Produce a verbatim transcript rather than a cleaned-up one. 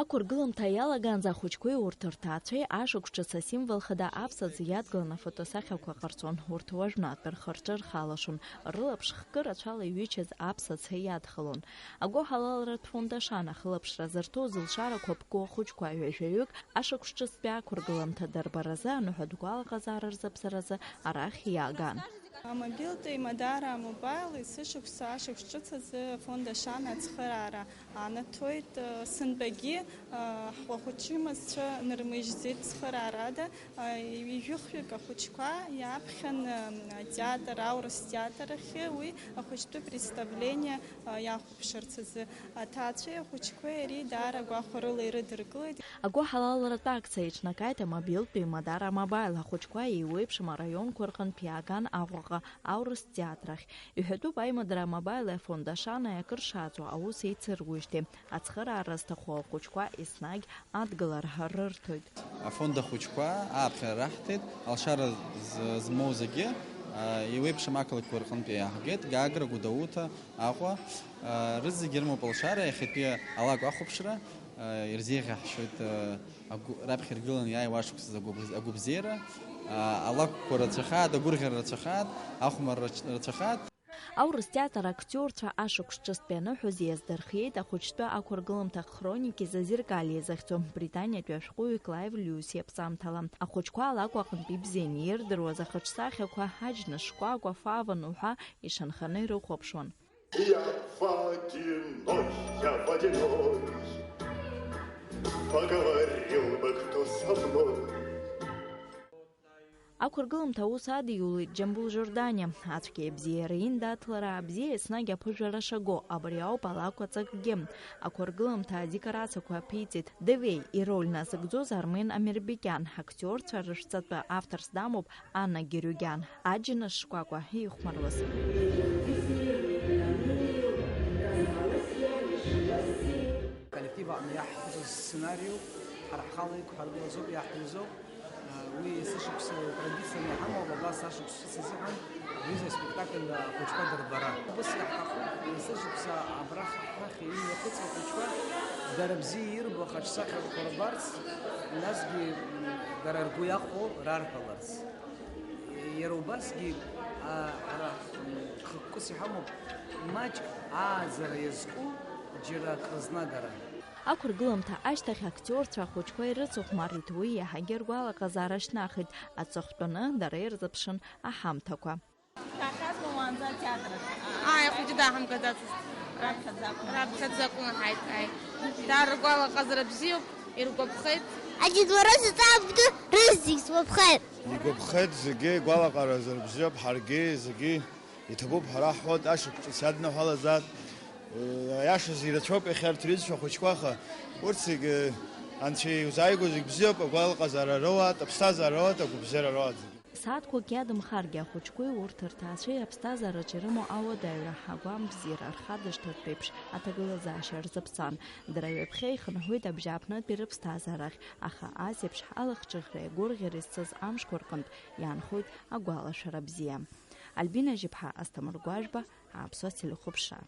Ақәыргыламҭа иалагаанӡа ахәыҷқәеи урҭ рҭаацәеи ашықәс ҿыц асимвол хада аԥсаӡ иадгыланы афотосахьақәа ҟарҵон. Урҭ уажәнатә рхы-рҿы рхалашон, рылаԥш хкы рацәала иҩычаз аԥсаӡ иадхалон. Агәыҳалалратә фонд Ашана ахылаԥшра зырҭо зылшарақәа ԥку ахәыҷқәа ҩажәаҩык ашықәс ҿыцтәи ақәыргыламҭа дырбаразы аныҳәатә гәалаҟазаара рзаԥҵаразы арахь иааган. Амобилтә еимадара А-Мобаил есышықәса ашықәс ҿыц азы афонд Ашана ацхыраара анаҭоит. Сынтәагьы ҳхәахәыҷымазцәа нырмыжьӡеит цхыраарада. Ҩажәихҩык ахәыҷқәа иаԥхьан атеатр, аурыс театр ахьы, уи ахәыҷтәы представление иахәаԥшырц азы. Аҭаацәеи ахәыҷқәеи ари даара гәахәарыла ирыдыркылеит. Агәыҳалалратә акциа еиҿнакааит амобилтә еимадара А-Мобаил. Ахәыҷқәа еиуеиԥшым араионқәа рҟынтә иааган Аҟәаҟа аурыс театр ахь. Иҳәатәуп, аимадара А-Мобаили афонд Ашани акыр шааҵуа аус еицыруижьҭеи ацхыраара зҭаху ахәыҷқәа еснагь адгылара рырҭоит. Афонд ахәыҷқәа ааԥхьара раҳҭеит, алшара з-, змоу зегьы, а, еиуеиԥшым ақалақьқәа рҟынтә иааҳгеит, Гагра, Гәдоуҭа, Аҟәа, а, рызегьы ирымоуп алшара, иахьатәи алакә ахәаԥшра, а, ирзеиӷьаҳшьоит, а, агәы-, раԥхьа иргыланы иааиуа ашықәсазы агәыбз-, агәыбзиара, а, алакәқәа рацәахааит, агәырӷьара рацәахааит, ахәмарра рацә-, рацәахааит. Аурыс театр актиорцәа ашықәс ҿыцтәи аныҳәоз иаздырхиеит ахәыҷтәы ақәыргыламҭа хроники Зазеркалье захьӡу британиатәи ашәҟәыҩҩы Клаив Льюис иаԥҵамҭала. Ахәыҷқәа алакә аҟынтә ибзианы ирдыруаз ахаҿсахьақәа, аџьныш шкәакәа, фаван уҳәа ишанханы ирыхәаԥшуан. Я водяной, я водяной, поговорил бы кто со мной. Ақәыргыламҭа аус адиулеит Џьамбул Жорданиа. Ацәгьеи абзиеи риндаҭлара абзиа еснагь аԥыжәара шаго, абри ауп алакә аҵакгьы. Ақәыргыламҭа адекорациақәа аԥиҵеит Девеи ироль назыгӡоз Армен Амербекиан, актиорцәа рышәҵатәы авторс дамоуп Анна Герюгиан, аџьныш шкәакәа иихәмаруаз. Коллектив аҟны иаҳҳәозу сценариу, ҳара ҳхала иқәҳаргылазоуп, иаҳҭаҩзоуп. Уи есышықәса традицианы иҳамоуп, абас ашықәс ҿыц азыҳәан аҩыза аспектакль ахәыҷқәа дырбара. Ус иаҳҭахуп, есышықәса абра ҳахь имҩахыҵуа ахәыҷқәа дара бзиа ирбо ахаҿсахьақәа рбарц, насгьы, м, дара ргәы иахәо рарҳәаларц. Иара убасгьы, а, ҳара, м, хықәкыс иҳамоуп маҷк ааӡара иазку џьара акрызнагара. Ақәыргыламҭа ашьҭахь актиорцәа ахәыҷқәа ирыцыхәмарит, уи иаҳагьы ргәалаҟазаара шьҭнахит, аҵыхәтәаны дара ирзыԥшын аҳамҭақәа. Ҳахьазма уаанӡа атеатр аҿы? Ааи, ахәыҷы дааҳамгаӡацызт. Раԥхьаӡа акәын. Раԥхьаӡа акәын, ҳаит, ааи. Дара ргәалаҟазаара бзиоуп, иргәаԥхеит. Аџьынуара заҵа абду рызегь сгәаԥхеит. Игәаԥхеит зегьы, игәалаҟазаара бзиоуп, ҳаргьы зегьы. Иҭабуп ҳәа раҳҳәоит, ашықәс ҿыц иадныҳәалазаат. Аиашазы ирацәоуп иахьа арҭ рҩызцәа хәыҷқәа, аха урҭ зегьы анцәа иузааигәоу зегь бзиоуп, агәалаҟазаара роуаат, аԥсҭазаара роуаат, агәыбзиара роуаат зегьы. Сааҭқәак иадымхаргьы, ахәыҷқәеи урҭ рҭаацәеи аԥсҭазаараҿ ирымоу ауадаҩра, агәамбзиара рхадыршҭыртә еиԥш аҭагылазаашьа рзаԥҵан. Дара ҩаԥхьа ихынҳәуеит абжьааԥнытәи рыԥсҭазаарахь, аха ас еиԥш алахҿыхреи агәырӷьареи зцыз амшқәа рҟынтә иаанхоит агәалашәара бзиа. Альбина Жьыԥҳа, Асҭамыр Гәажәба, Аԥсуа телехәаԥшра.